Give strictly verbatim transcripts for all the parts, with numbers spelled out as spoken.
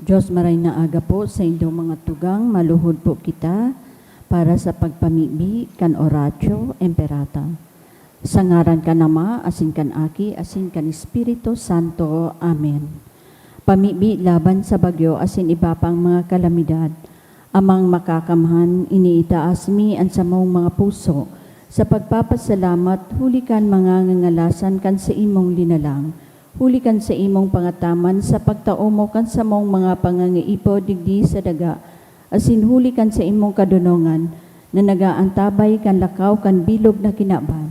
Dios, maray na aga po sa indong mga tugang, maluhod po kita para sa pagpamibi kan Oratio Imperata. Sa ngaran kan Ama, asin kan Aki, asin kan Espiritu Santo. Amen. Pamibi laban sa bagyo asin iba pang mga kalamidad. Amang Makakamhan, iniitaas mi an samong mga puso sa pagpapasalamat huli kan mga ngangalasan kan saimong linalang, huli kan saimong pangataman sa pagtao mo kan samong mga pangangaipo digdi sa daga, asin huli kan saimong kadonongan na nag-aantabay kan lakaw kan bilog na kinaban.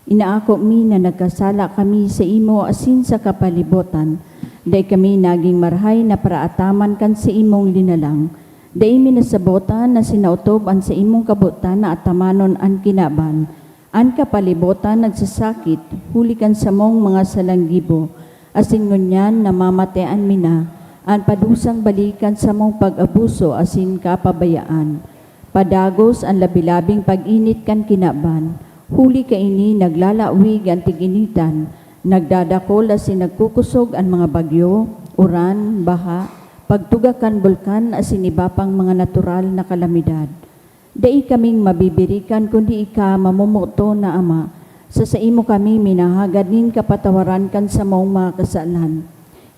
Inaako mi na nagkasala kami saimo asin sa kapalibotan. Dai kami nagin marahay na paraataman kan saimong linalang. Dai mi nasabotan na sinaotob an saimong kabotan na atamanon an kinaban. An kapalibotan nagsasakit huli kan samong mga salang gibo, asin ngunyan namamatean mi na an padusang balik kan samong pag-abuso asin kapabayaan. Padagos an labi-labing pag-init kan kinaban, huli kaini naglalawig an tig-initan, nagdadakol asin nagkukosog an mga bagyo, uran, baha, pagtugak kan bulkan asin iba pang mga natural na kalamidad. Dai kaming mabibirikan kundi ika, mamomoton na Ama. Sa saimo kami minahagad nin kapatawaran kan samong mga kasalan.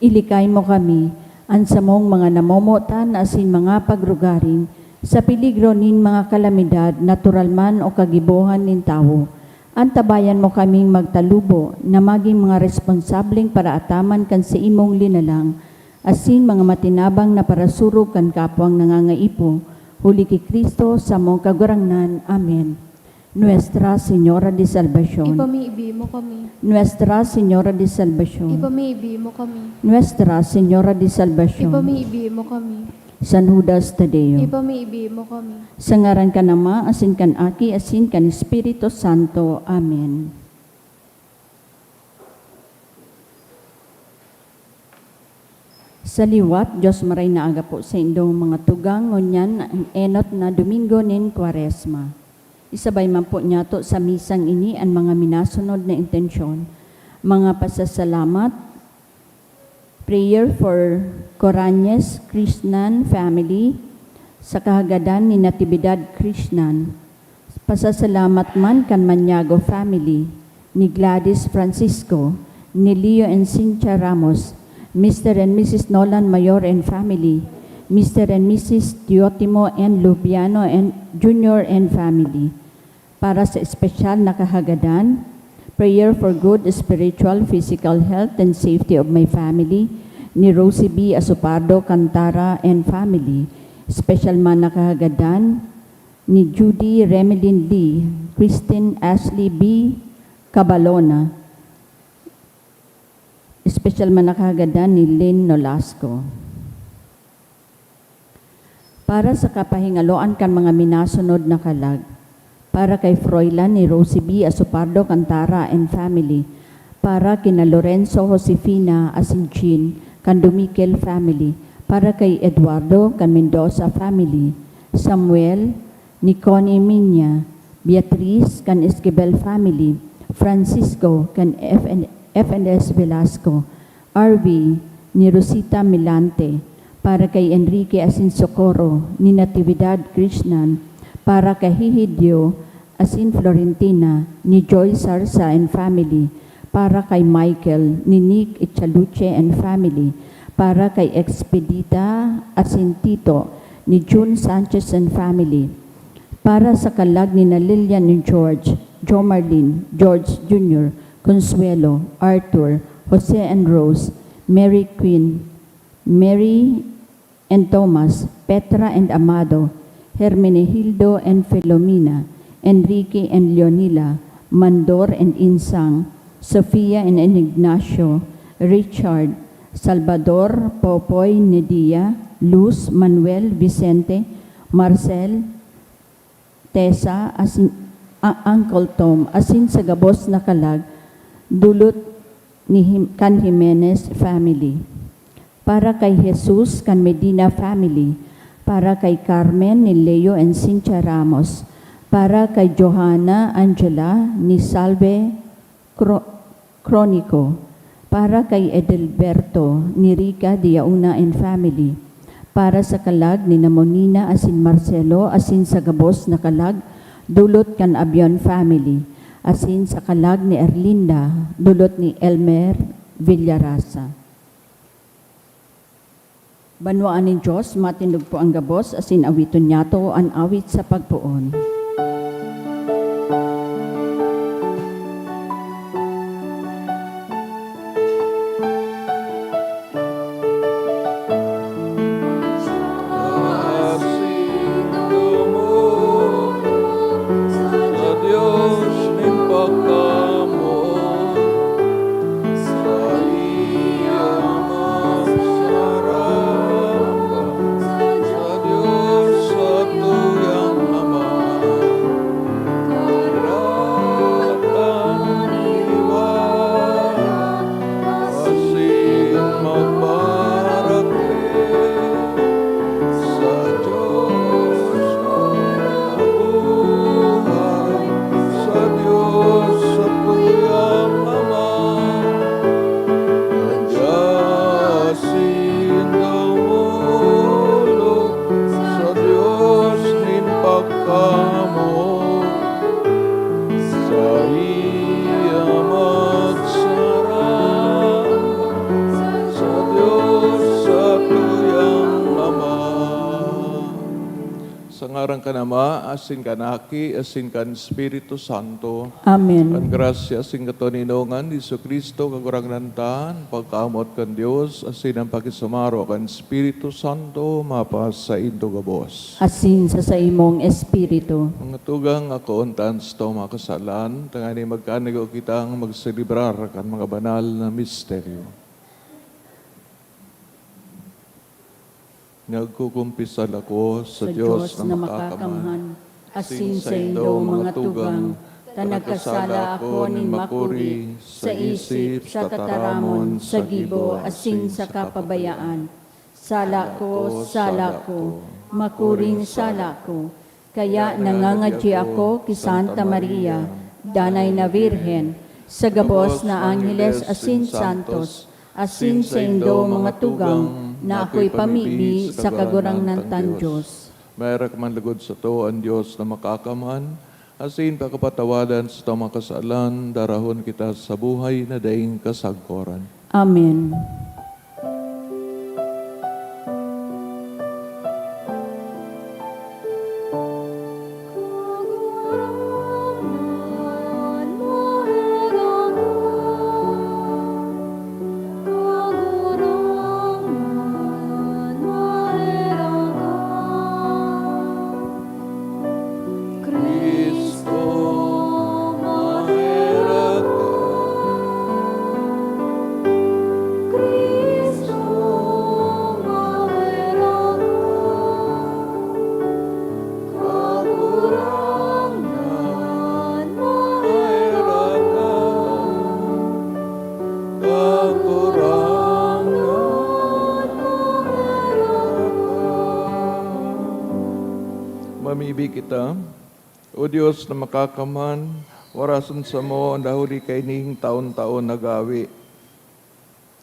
Ilikay mo kami, an samong mga namomotan asin mga pagrugaring, sa peligro nin mga kalamidad, natural man o kagibohan nin tawo. Antabayan mo kaming magtalubo na magin mga responsableng paraataman kan saimong linalang, asin mga matinabang na parasurog kan kapwang nangangaipo, huli ki Cristo, samong Kagurangnan. Amen. Nuestra Señora de Salvacion. Ipamibi mo kami. Nuestra Señora de Salvacion. Ipamibi mo kami. Nuestra Señora de Salvacion. Ipamibi mo kami. San Judas Tadeo. Ipamibi mo kami. Sa ngaran kan Ama, asin kan Aki, asin kan Espiritu Santo. Amen. Sa liwat, Dios, maray na aga po sa indong mga tugang, ngunyan an enot na Domingo nin Kwaresma. Isabay man po niyato sa misang ini an mga minasunod na intensyon, mga pasasalamat, prayer for Corañez Krishnan family, sa kahagadan ni Natividad Krishnan, pasasalamat man kan Maniago family, ni Gladys Francisco, ni Leo and Cynthia Ramos, Mister and Missus Nolan Mayor and family, Mister and Missus Teotimo and Lubiano and Junior and family. Para sa espesyal na kahagadan, prayer for good spiritual, physical health and safety of my family, ni Rosie B. Asopardo Cantara and family. Espesyal man na kahagadan, ni Judy Remelin Lee, Christine Ashley B. Cabalona. Espesyal man na kahagadan ni Lynn Nolasco. Para sa kapahingaloan kan mga minasunod na kalag, para kay Froilan ni Rosie B. Asopardo Cantara and family, para kina Lorenzo Josefina asin Jean kan Dumiquel family, para kay Eduardo kan Mendoza family, Samuel ni Connie Miña, Beatriz kan Esquivel family, Francisco kan F N, F N S Velasco, R V ni Rosita Milante, para kay Enrique asin Socorro ni Natividad Krishnan, para kay Hihidio asin Florentina ni Joy Sarsa and family, para kay Michael ni Nick Ichaluche and family, para kay Expedita asin Tito ni June Sanchez and family, para sa kalag ni na Lilian and George, Jomarlin, George Junior, Consuelo, Arthur, Jose and Rose, Mary Queen, Mary and Thomas, Petra and Amado, Hermenegildo and Filomena, Enrique and Leonila, Mandor and Insang, Sofia and Ignacio, Richard, Salvador, Popoy, Nidia, Luz, Manuel, Vicente, Marcel, Tessa, asin, a-, Uncle Tom, asin sa gabos na kalag, dulot ni Jim-, kan Jimenez family. Para kay Jesus kan Medina family. Para kay Carmen ni Leo and Cynthia Ramos. Para kay Johanna Angela ni Salve Cro-, Cronico, para kay Edelberto ni Rica Diauna and family, Para sa kalag ni Namonina asin Marcelo, asin sa gabos na kalag, dulot kan Abion family, asin sa kalag ni Erlinda, dulot ni Elmer Villarasa. Banwaan nin Dios, matindog po an gabos, asin awiton niyato an awit sa pagpoon. Sa Dios nin pagkamoot, saiya magsarang sa Dios satuyang Ama. Karatan liwat asin magparaklit sa Dios na buhay, sa Dios satuyang Ama. Asin dumolok sa Dios nin pagkamoot, saiya magsarang sa Dios satuyang Ama. Sa ngaran kan Ama, asin kan Aki, asin kan Espiritu Santo. Amen. An grasya asin katoninongan ni Jesu-Cristo, Kagurangnan ta, an pagkamoot kan Dios, asin an pakisumaro kan Espiritu Santo, mapasaindo gabos. Asin sa saimong espiritu. Mga tugang, akoon ta an satong mga kasalan, tanganing magkanigo kitang magselebrar kan mga banal na misteryo. Nagkukumpisal ako sa Sa Dios Dios na na makakamhan, makakamhan, asin asin saindo, saindo, mga mga tugang, tugang, ta ta nagkasala nagkasala ako ako nin nin makuri makuri sa sa isip, isip, sa sa tataramon, tataramon, sa sa gibo, gibo, asin asin sa sa kapabayaan. kapabayaan. Sala ko, sala ko, makuring sala ko. Kaya nangangadyi ako ki Santa Maria, danay na Birhen, sa gabos na angheles asin santos, asin saindo mga tugang, na ako'y pamibi sa Kagurangnan tang Dios. Maherak man lugod sato an Dios na makakamhan, asin pakapatawadan sa mga kasalan, darahon kita sa buhay na daing kasagkoran. Amen. Cristo, maherak ka. Cristo, maherak ka. Kagurangnan, maherak ka. Kagurangnan, maherak ka. Mamibi kita. O Dios na makakamhan, warason samo an nahuli kaining taon-taon na gawi.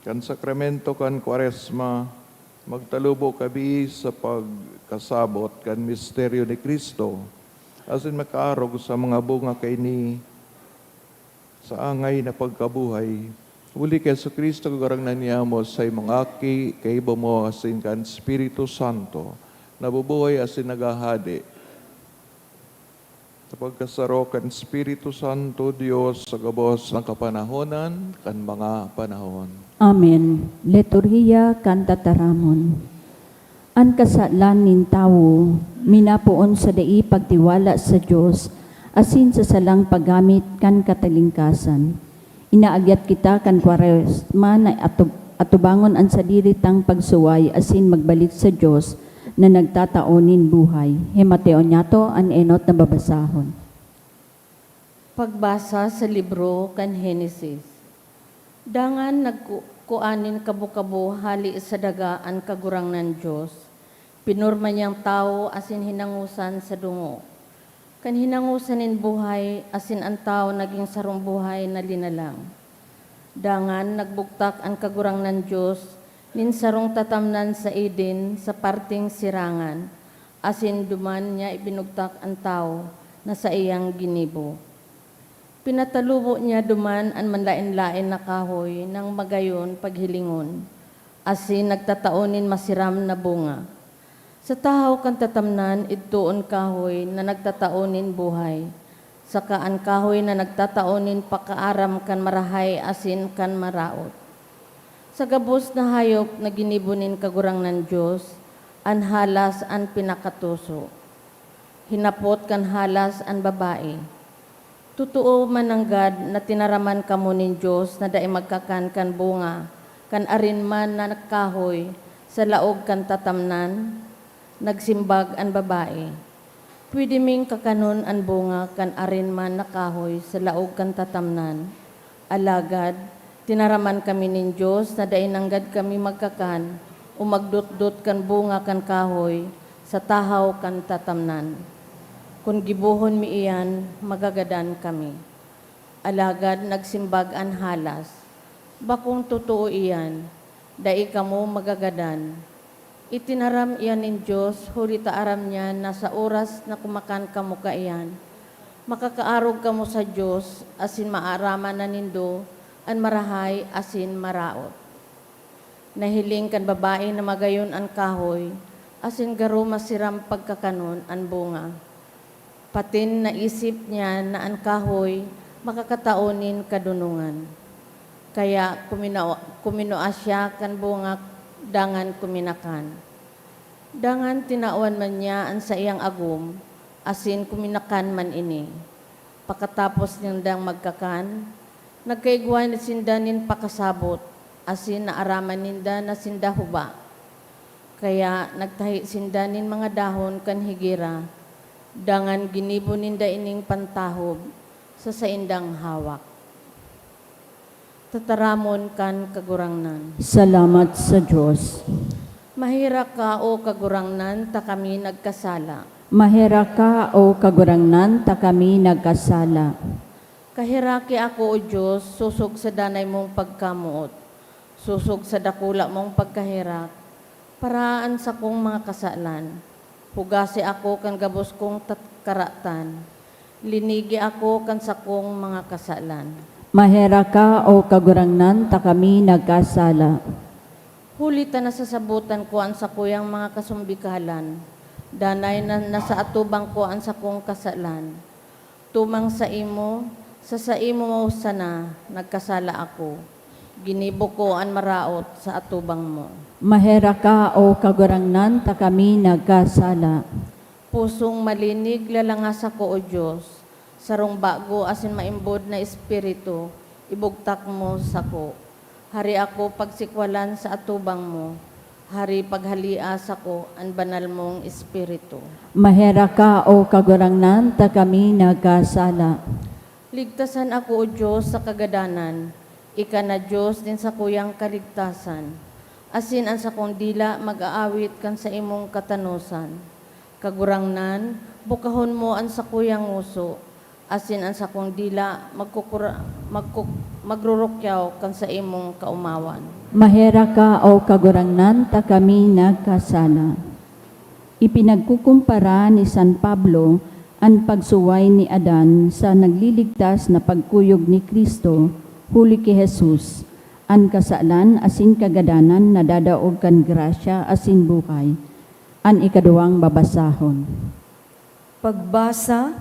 Kan sakramento kan Kwaresma, magtalubo kami sa pagkasabot kan misteryo ni Cristo, asin makaarog sa mga bunga kaini sa angay na pagkabuhay. Huli ki Jesu-Cristo, Kagurangnan niamo, sa imong Aki, kaiba mo asin kan Espiritu Santo, nabubuhay asin naghahade sa pagkasaro kan Espiritu Santo, Dios, sa gabos na kapanahonan kan mga panahon. Amen. Liturhiya kan Tataramon. An kasalan nin tawo minapoon sa dai pagtiwala sa Dios asin sa salang paggamit kan katalingkasan. Inaagyat kita kan Kwaresma na atub-, atubangon an sadiri tang pagsuway asin magbalik sa Dios na nagtatao nin buhay. Himateon niyato an enot na babasahon. Pagbasa sa libro kan Henesis. Dangan nagku-, kua nin kabo-kabo hale sa daga an Kagurangnan Dios. Pinorma niyang tawo asin hinangosan sa dungo. Kan hinangosan nin buhay, asin an tawo nagin sarong buhay na linalang. Dangan nagbugtak an Kagurangnan Dios, nin sarong tatamnan sa Eden sa parteng sirangan, asin duman niya ibinugtak an tawo na saiyang ginibo. Pinatalubo niya duman an manlaen-laen na kahoy nang magayon paghilingon, asin nagtatao nin masiram na bunga. Sa tahaw kan tatamnan, idtoon kahoy na nagtatao nin buhay, saka an kahoy na nagtatao nin pakaaram kan marahay asin kan maraot. Sa gabos na hayop na ginibo nin Kagurangnan Dios, an halas an pinakatuso. Hinapot kan halas an babae, "Totoo man nanggad na tinaraman kamo nin Dios na dai magkakan kan bunga kan arin man na kahoy sa laog kan tatamnan?" Nagsimbag an babae, "Pwede ming kakanon an bunga kan arin man na kahoy sa laog kan tatamnan. Alagad, tinaraman kami nin Dios na dai nanggad kami magkakan o magdotdot kan bunga kan kahoy sa tahaw kan tatamnan. Kun gibohon mi iyan, magagadan kami." Alagad nagsimbag an halas, "Bakong totoo iyan, dai kamo magagadan. Itinaram iyan nin Dios, huli ta aram niya na sa oras na kumakan kamo kaiyan, makakaarog kamo sa Dios, asin maaraman na nindo an marahay asin maraot." Nahiling kan babae na magayon an kahoy, asin garo masiram pagkakanon an bunga. Patin naisip niya na an kahoy makakatao nin kadonongan. Kaya kumina-, kuminua siya kan bunga dangan kuminakan. Dangan tinawan man niya an saiyang agom, asin kuminakan man ini. Pakatapos nindang magkakan, nagkaigwa sinda nin pakasabot, asin naaraman ninda na sinda huba. Kaya nagtahi sinda nin mga dahon kan higera, dangan ginibo ninda ining pantahob sa saindang hawak. Tataramon kan Kagurangnan. Salamat sa Dios. Maherak ka, O Kagurangnan, ta kami nagkasala. Maherak ka, O Kagurangnan, ta kami nagkasala. Kaheraki ako, O Dios, sosog sa danay mong pagkamoot, sosog sa dakula mong pagkaherak, para an sakong mga kasalan. Hugasi ako kan gabos kong tat-, karatan. Linigi ako kan sakong mga kasalan. Maherak ka, O Kagurangnan, ta kami nagkasala. Huli ta nasasabotan ko an sakuyang mga kasumbikalan, danay na nasa atubang ko an sakong kasalan. Tumang saimo, sa saimo sana nagkasala ako. Ginibo ko an maraot sa atubang mo. Maherak ka, O Kagurangnan, ta kami nagkasala. Pusong malinig lalanga sako, O Dios, sarong bago asin maimbod na espiritu ibugtak mo sako. Hari ako pagsikwalan sa atubang mo, hari paghalia sako an banal mong Espiritu. Maherak ka, O Kagurangnan, ta kami nagkasala. Ligtasan ako, O Dios, sa kagadanan, ika na Dios nin sakuyang kaligtasan, asin an sakong dila mag-aawit kan saimong katanosan. Kagurangnan, bukahon mo an sakuyang ngoso, asin an sakong dila magkukura-, magku-, magrurukyaw kan saimong kaomawan. Maherak ka, O Kagurangnan, ta kami nagkasala. Ipinagkukumpara ni San Pablo an pagsuway ni Adan sa nagliligtas na pagkuyog ni Cristo huli ki Jesus, an kasalan asin kagadanan na dadaog kan grasya asin buhay. An ikaduwang babasahon. Pagbasa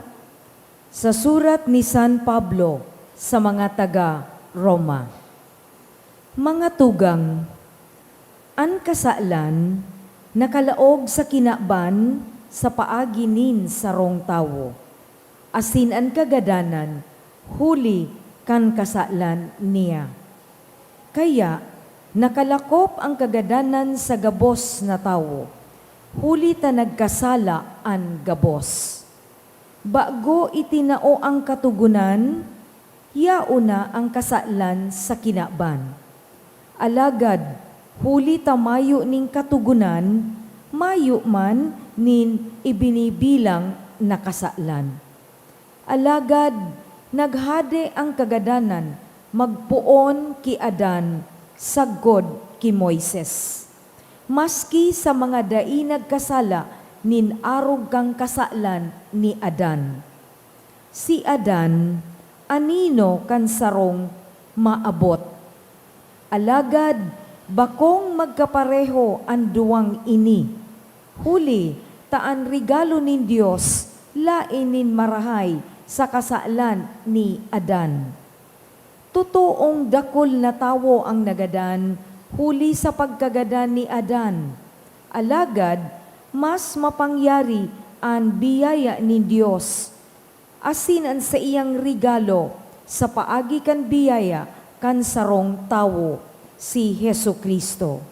sa surat ni San Pablo sa mga taga Roma. Mga tugang, an kasalan nakalaog sa kinaban sa paagi nin sarong tawo, asin an kagadanan huli kan kasalan niya. Kaya, nakalakop an kagadanan sa gabos na tawo, huli ta nagkasala an gabos. Bago itinao an Katogonan, yaon na an kasalan sa kinaban. Alagad, huli ta mayo nin Katogonan, mayo man nin ibinibilang na kasalan. Alagad, naghade an kagadanan magpoon ki Adan sagkod ki Moises, maski sa mga dai nagkasala nin arog kan kasalan ni Adan. Si Adan, anino kan sarong maabot. Alagad bakong magkapareho an duwang ini, huli ta an regalo nin Dios laen nin marahay sa kasalan ni Adan. Totoong dakul na tawo ang nagadan huli sa pagkagadan ni Adan, alagad mas mapangyari an biyaya nin Dios asin an saiyang regalo sa paagi kan biyaya kan sarong tawo, si Jesu-Cristo.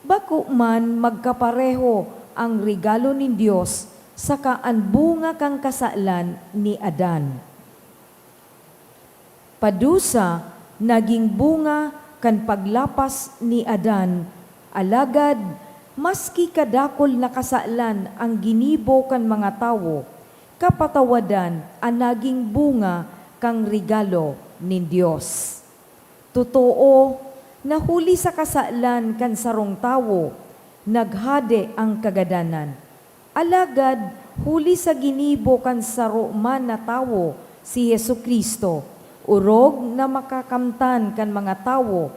Bako man magkapareho ang regalo nin Dios saka an bunga kan kasalan ni Adan. Padusa, naging bunga kan paglapas ni Adan, alagad maski kadakul na kasalan an ginibo kan mga tawo, kapatawadan an naging bunga kan regalo nin Dios. Totoo na huli sa kasalan kan sarong tawo, naghade an kagadanan. Alagad huli sa ginibo kan saro man na tawo, si Jesu-Cristo, orog na makakamtan kan mga tawo,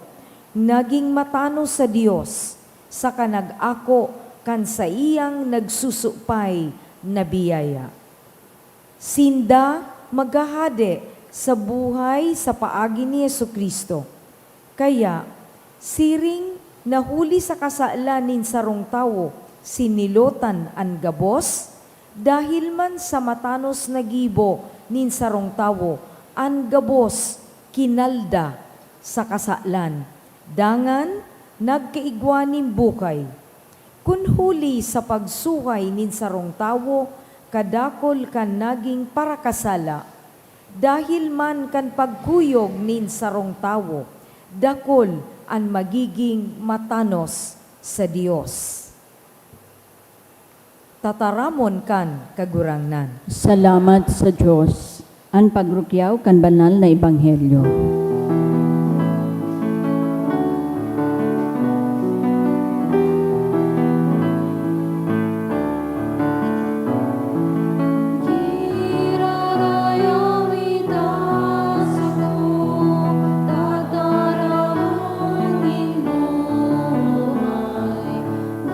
nagin matanos sa Dios, saka nag-ako kan saiyang nagsusupay na biyaya. Sinda maghahade sa buhay sa paagi ni Jesu-Cristo. Kaya, siring na huli sa kasalan nin sarong tawo sinilotan an gabos, dahil man sa matanos na gibo nin sarong tawo, an gabos kinalda sa kasalan, dangan nagkaigwa nin bukay. Kun huli sa pagsuhay nin sarong tawo, kadakul kan naging parakasala, dahil man kan pagkuyog nin sarong tawo, dakul an magiging matanos sa Dios. Tataramon kan Kagurangnan. Salamat sa Dios. An pagrukyaw kan banal na ebanghelyo.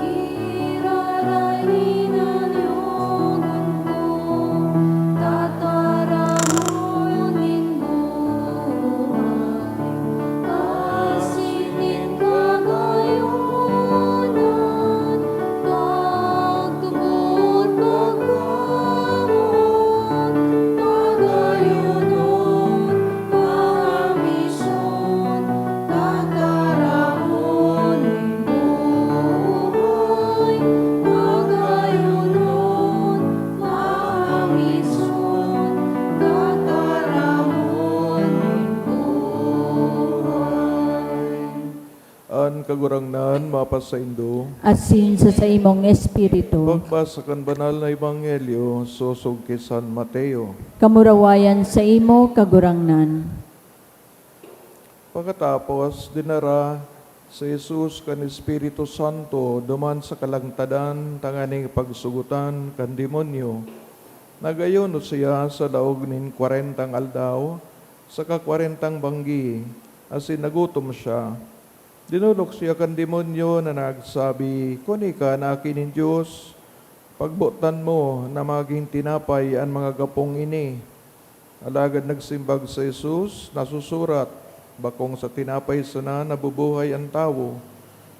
Giraray nin anyogon ko, tataramon nin buhay, asin nin kagayonan, pagtubod, pagkamoot, pagayonon, pangambisyon, tataramon nin buhay, pagayonon, pangambisyon, tataramon nin buhay. An Kagurangnan mapasaindo. Asin sa saimong espiritu. Pagbasa kan Banal na Ebanghelyo sosog ki San Mateo. Kamurawayan saimo, Kagurangnan. Pakatapos, dinara si Jesus kan Espiritu Santo duman sa kalangtadan tanganing pagsugotan kan demonyo. Nag-ayuno siya sa laog nin kwarentang aldaw saka kwarentang banggi, asin nagutom siya. Dinolok siya kan demonyo na nagsabi, "Kun ika an Aki nin Dios, pagbotan mo na magin tinapay an mga gapong ini." Alagad nagsimbag si Jesus, "Nasusurat, 'Bakong sa tinapay sana nabubuhay an tawo,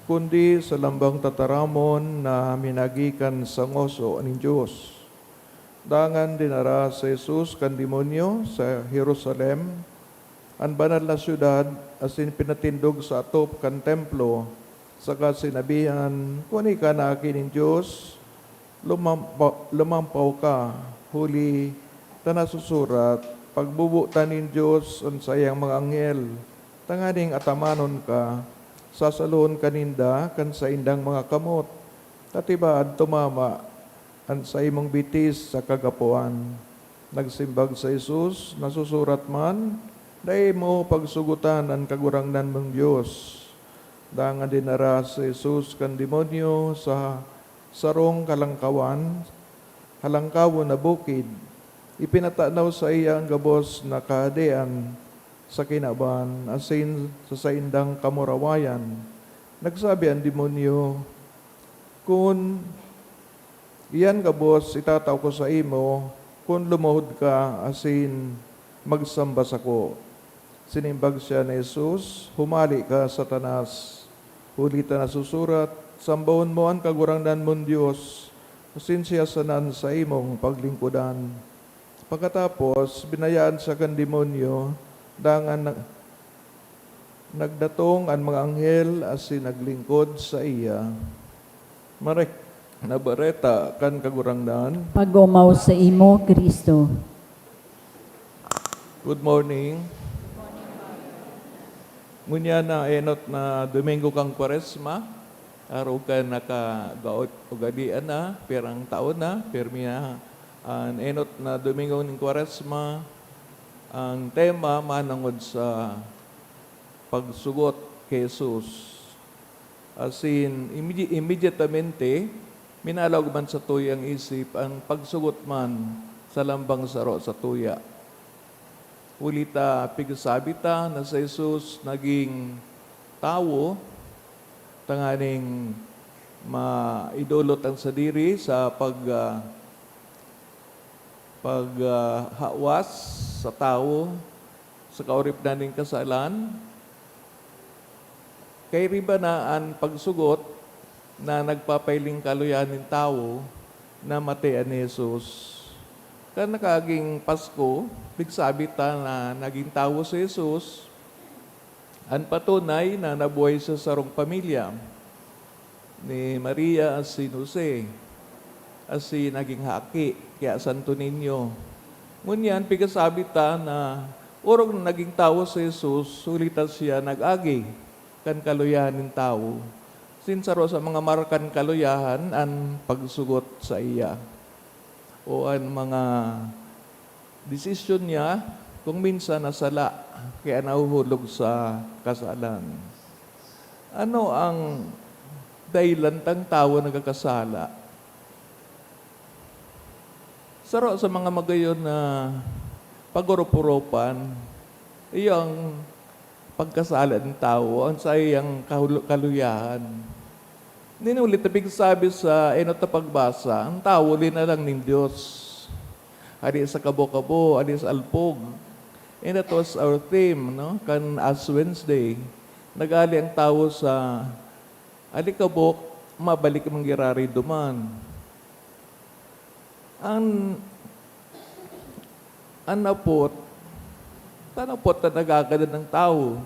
kundi sa lambang tataramon na minagikan sa ngoso nin Dios.'" Dangan dinara si Jesus kan demonyo sa Jerusalem, an banal na syudad, asin pinatindog sa atop kan Templo, saka sinabihan, "Kun ika an Aki nin Dios, lumampa-, lumampaw ka, huli ta nasusurat, 'Pagbubotan nin Dios an saiyang mga anghel tanganing atamanon ka.' Sasalohon ka ninda kan saindang mga kamot, ta tibaad tumama an saimong bitis sa kagapoan." Nagsimbag si Jesus, "Nasusurat man, 'Dai mo pagsugotan an Kagurangnan mong Dios.'" Dangan dinara si Jesus kan demonyo sa sarong kalangkawan, halangkawon na bukid. Ipinatanaw saiya an gabos na kahadean sa kinaban asin sa saindang kamurawayan. Nagsabi an demonyo, "Kun iyan gabos itatao ko saimo, kun lumuhod ka asin magsamba sako." Sinimbag siya ni Jesus, "Humali ka, Satanas! Huli ta nasusurat, 'Sambahon mo an Kagurangnan mong Dios, asin siya sana an saimong paglingkodan.'" Pakatapos, binayaan siya kan demonyo, dangan na-, nagdatong an mga anghel asin naglingkod saiya. Mare-, na bareta kan Kagurangnan. Pag-omaw saimo, Cristo. Good morning. Ngunyan na enot na Domingo kan Kwaresma, arog kan nakagaot ugalian na, pirang taon na, pirmi na an enot na Domingo nin Kwaresma. Ang tema manongod sa pagsugot ki Jesus. Asin, imedi-, immediatamente, minalaog man satuyang isip an pagsugot man sa lambang saro sa tuya. Huli ta, pigsabi ta na si Jesus nagin tawo tanganing maidolot an sadiri sa pag-, ah, pag, ah, hawas sa tawo sa kaoripdan nin kasalan. Kairiba na an pagsugot na nagpapailing kaluyahan nin tawo na matean ni Jesus. Kan nakaaging Pasko, pigsabi ta na nagin tawo si Jesus. An patunay na nabuhay sa sarong pamilya, ni Maria asin Jose, asin nagin haki ki Santo Niño. Ngunyan, pigsabi ta na orog na nagin tawo si Jesus, huli ta siya nag-agi kan kaluyahan nin tawo. Asin saro sa mga marakan kaluyahan an pagsugot saiya o an mga desisyon niya kung minsan na sala, kaya nahuhulog sa kasalan. Ano ang dahilan tang tawo nagkakasala? Saro sa mga magayon na pag-orop-oropan, iyo ang pagkasala nin tawo, an saiyang kahul-, kaluyahan. Nin huli ta pigsabi sa enot na pagbasa, an tawo linalang nin Dios. Hali sa kabo-kabo, hali sa alpog. And that was our theme, no? Kan Ash Wednesday. Nag-ali ang tawo sa alikabok, mabalik man giraray duman. An, an apot, an apot na nagagadan an tawo.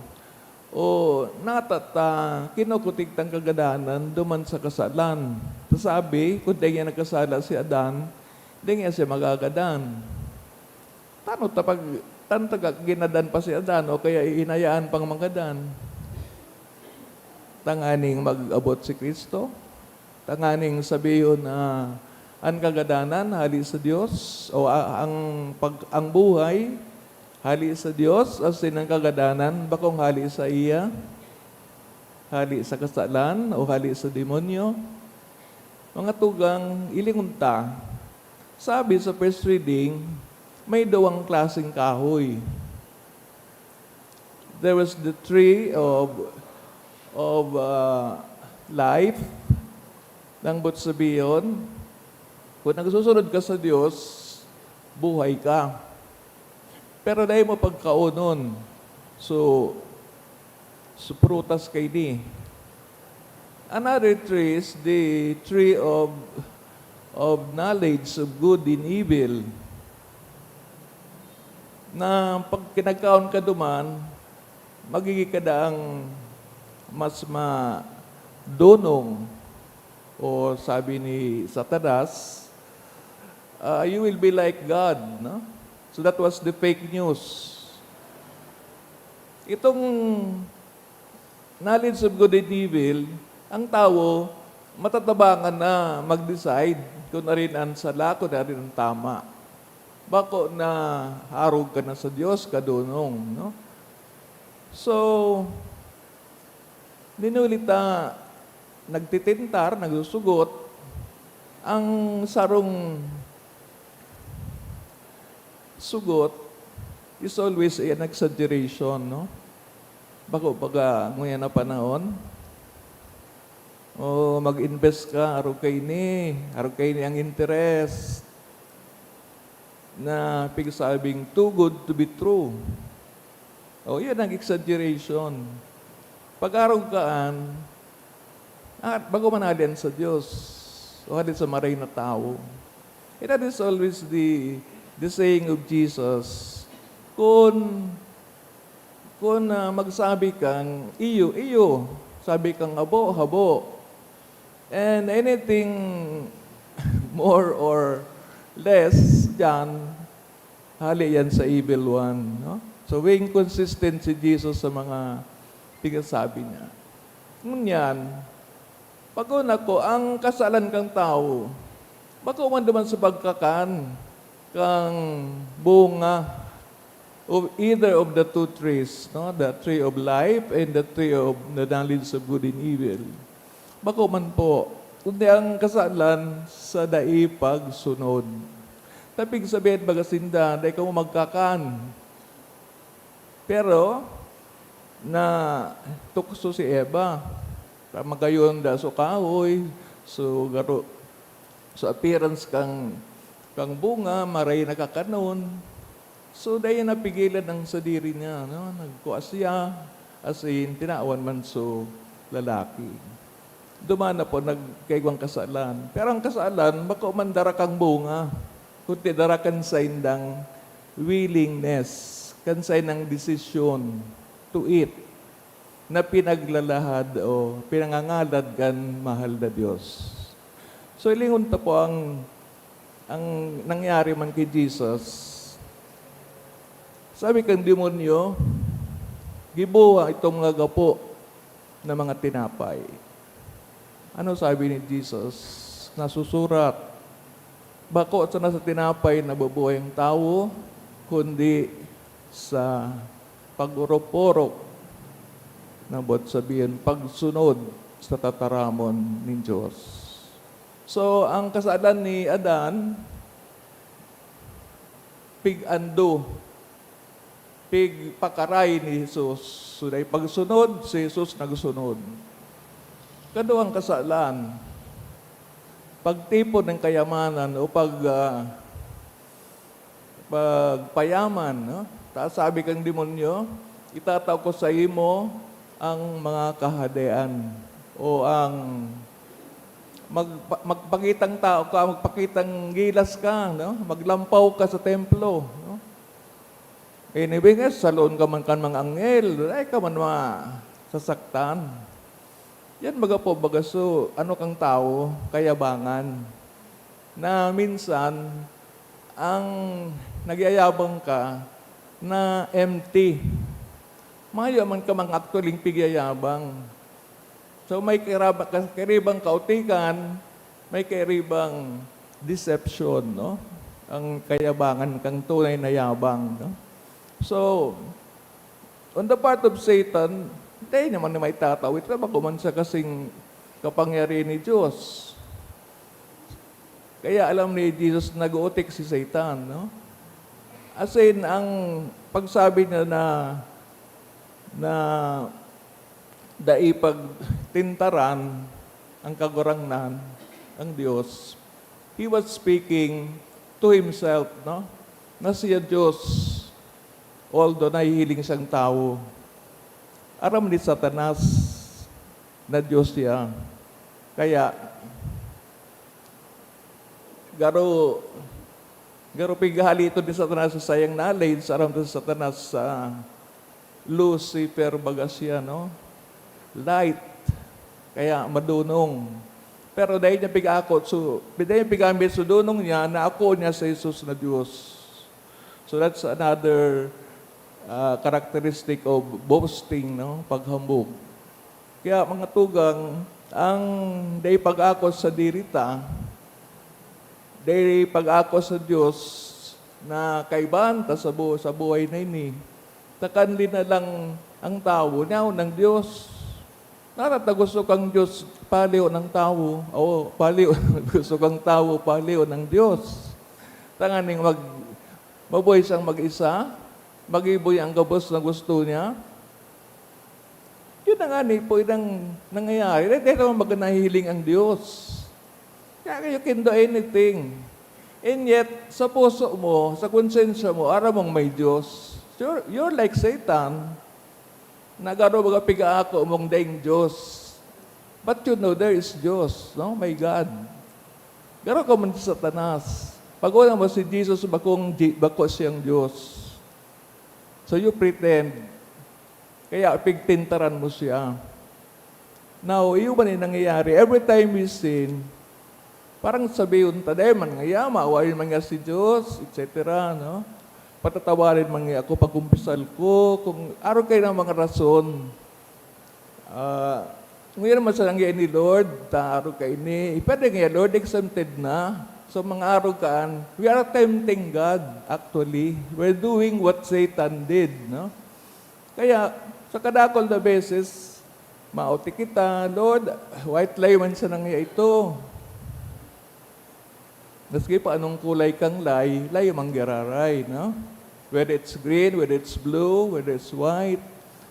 O nata ta kinukutig tang kagadanan duman sa kasalan. Sasabi, kun dai niya nagkasala si Adan, dai niya siya magagadan. Tano ta pag, tano ta ga-, ginadan pa si Adan o kaya ihinayaan pang magadan? Tanganing mag-abot si Cristo? Tanganing sabihon na an kagadanan hali sa Dios, o a-, ang pag-, ang buhay hali sa Dios, asin ang kagadanan bakong hali saiya, hali sa kasalan, o hali sa demonyo? Mga tugang, ilingon ta. Sabi sa first reading, may duwang klaseng kahoy. There was the tree of, of, ah, life. Nang bot sabihon, kung nagsusunod ka sa Dios, buhay ka. Pero dai mo pagkaonon. So, so prutas kaini. Another tree is the tree of, of knowledge of good and evil. Na pag kinagkaon ka duman, magiging ka daang mas madonong. O sabi ni Satanas, ah, "You will be like God," no? So that was the fake news. Itong knowledge of good and evil, ang tawo, matatabangan na mag-decide kung arin an sala, kung arin an tama. Bako na arog ka na sa Dios, kadonong, no? So, Dinuli ta nagtitintar, nagsusugot, ang sarong sugot is always an exaggeration, no? Bako baga ngunyan na panahon, o mag-invest ka, arog kaini, arog kaini ang interest, na pigsabing too good to be true. O, yan ang exaggeration. Pag-arog kaan, at bago man hali yan sa Dios, o hali sa maray na tawo. And that is always the, the saying of Jesus. Kun, kun, ah, magsabi kang, "Iyo, iyo." Sabi kang, "Habo, habo." And anything more or less diyan, hali yan sa evil one, no? So, being consistent si Jesus sa mga pigsasabi niya. Ngunyan, pag-una ko, ang kasalan kang tawo, bako man duman sa pagkakan kang bunga of either of the two trees, no? The tree of life and the tree of the knowledge of good and evil. Bako man po, kundi ang kasalan sa dai pagsunod. Tapig sabihin, baga sinda, "Dai kamo magkakan." Pero, natukso si Eva. Magayon da so kahoy, so garo, so appearance kang, kang bunga, maray na kakanon. So, dai napigilan ang sadiri niya, no? Nagkua siya, as in, tinawan man so lalaki. Duman na po, nagkaigwang kasalan. Pero ang kasalan, bako man dara kang bunga, kundi dara kan saindang willingness, kan saindang desisyon to eat, na pinaglalahad o pinangangalad kan mahal na Dios. So, hilingon ta po ang, ang nangyari man ki Jesus. Sabi kan demonyo, "Giboha itong mga gapo na mga tinapay." Ano sabi ni Jesus? Nasusurat, "Bako sana sa tinapay nabubuhay ang tawo, kundi sa pag-orop-orop, na buot sabihin, pagsunod sa tataramon nin Dios." So, ang kasalan ni Adan, pig-ando, pigpakaray ni Jesus. So, dai pagsunod, si Jesus nagsunod. Kaduang kasalan, pagtipon nin kayamanan o pag, ah, pagpayaman, no? Ta sabi kang demonyo, "Itatao ko saimo ang mga kahadean o ang magpa-, magpakitang tao ka, magpakitang gilas ka, no? Maglampaw ka sa templo, no? Anyway, nga, saloon ka man kan mga anghel, ay ka man masasaktan." Yan baga po, baga so, ano kang tawo, kayabangan. Na minsan, ang nagyayabang ka na empty. Mayo man ka mga actually pigyayabang. So, may kairaba-, ka-, kairibang kautikan, may kairibang deception, no? Ang kayabangan kang tunay na yabang, no? So, on the part of Satan, dai naman na maitatao ito, bako man sa kasing kapangyarihan ni Dios. Kaya alam ni Jesus, nag-uutik si Satan, no? As in, ang pagsabi niya na, na dai pagtintaran ang Kagurangnan, ang Dios, he was speaking to himself, no? Na siya Dios, although nahihiling siyang tawo. Aram ni Satanas na Dios siya. Kaya, garo, garo pighahaliton ni Satanas sa sayang knowledge, aram ta si Satanas sa Lucifer baga siya, no? Light. Kaya madunong. Pero dai niya pig-akot, so, dai niya pigamit so dunong niya na ako niya sa Jesus na Dios. So that's another, ah, characteristic of boasting, no? Paghambog. Kaya, mga tugang, ang dai pag-akot sa diri ta, dai pag-akot sa Dios na kaibahan ta sa bu-, sa buhay na ini, ta kanli na lang ang tawo, niyaon ang Dios. Nata ta gusto kang Diyos, paliw ng tawo, o paliw, gusto kang tawo, paliw ng Diyos. Tanganing mag-, mabuhay siyang mag-isa, magibo niya ang gabos na gusto niya. Yun na nga ni po ang nangyayari. Dahil naman baga nahihiling ang Diyos. Kaya you can do anything. And yet, sa puso mo, sa konsensya mo, aram mong may Diyos. You're, you're like Satan. Nagaro baga pigaako mong daing Diyos. But you know, there is Diyos, no? May God. Garo ka man si Satanas. Pag-una mo si Jesus, bakong Di-, bako siyang Diyos. So you pretend. Kaya pigtintaran mo siya. Now, iyo man yung nangyayari. Every time we sin, parang sabihin ta, "Dahil man nga, mawa man nga si Diyos," et cetera, no? "Patatawarin man nga ako, pagkumpisal ko," kung araw kayo ng mga rason. Ah, ngayon naman sa nangyay ni Lord, ta araw kaini, pwede nga, "Lord, exempted na." So, mga araw kaan, we are tempting God, actually. We're doing what Satan did, no? Kaya, sa kadakol na beses, maoti kita, "Lord, white lion man sa nangya ito." Maski pa anong kulay kang lay, lay mang giraray, no? Whether it's green, whether it's blue, whether it's white,